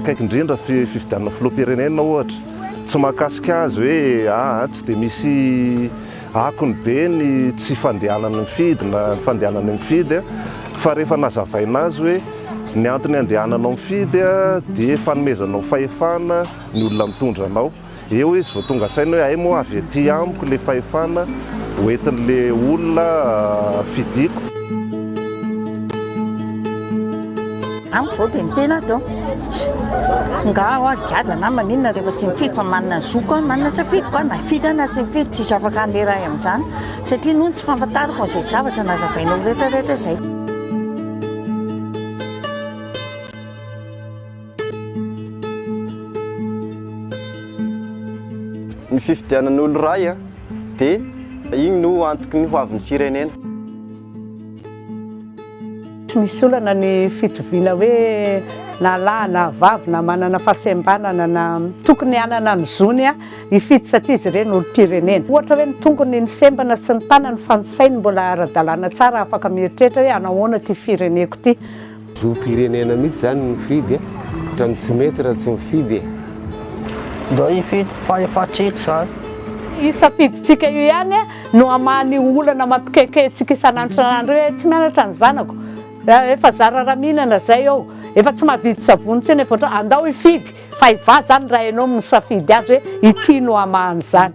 akaiky indrindra fifidianana filoham-pirenena ohatra, tsy mahakasika azy hoe aa tsy dia misy akony be ny tsy fandehanany mifidy na ny fandehanany mifidy fa rehefa nazavaina azy hoe ny antony andehananao mifidy dia fanomezanao fahefana ny olona mitondra anao. Eo izy vao tonga saina hoe hay moa avy aty amiko le fahefana hoentin'le olona fidiko. Amiko zao dia miteny aho donc nga aho gadra na maninona rehefa tsy mifidy fa manana ny zoko aho manana safidiko aho na hifidy aho na tsy mifidy tsisy afaka hanera ahy amin'izany satria noho ny tsy fahafantarako an'izay zavatra nazavainao rehetra rehetra izay. Ny fifidianana olo iray dia igny no antoky ny hoavin'ny firenena. Tsy misy olana ny fitoviana hoe na lahy na vavy na manana fahasembanana na tokony hanana ny zony hifidy satria izy ireny olom-pirenena. Ohatra hoe ny tongony ny sembana sy ny tanany fa ny sainy mbola ara-dalàna tsara afaka mieritreritra hoe anahoana ity fireneko ity. Zom-pirenena mihitsy zany ny mifidy e, otrany tsy mety raha tsy mifidy e. Ndao hifidy fa efa tsika zany. Io safidintsika io ihany no hamaha ny olana mampikaikay antsika isan'andro isan'andro hoe tsy mianatra ny zanako, efa zara raha mihinana zay eo, efa tsy mahavidy savony intsony, efa ohatran'ny andao hifidy fa i vaza zany raha ianao misafidy azy hoe ity no hamaha an'izany.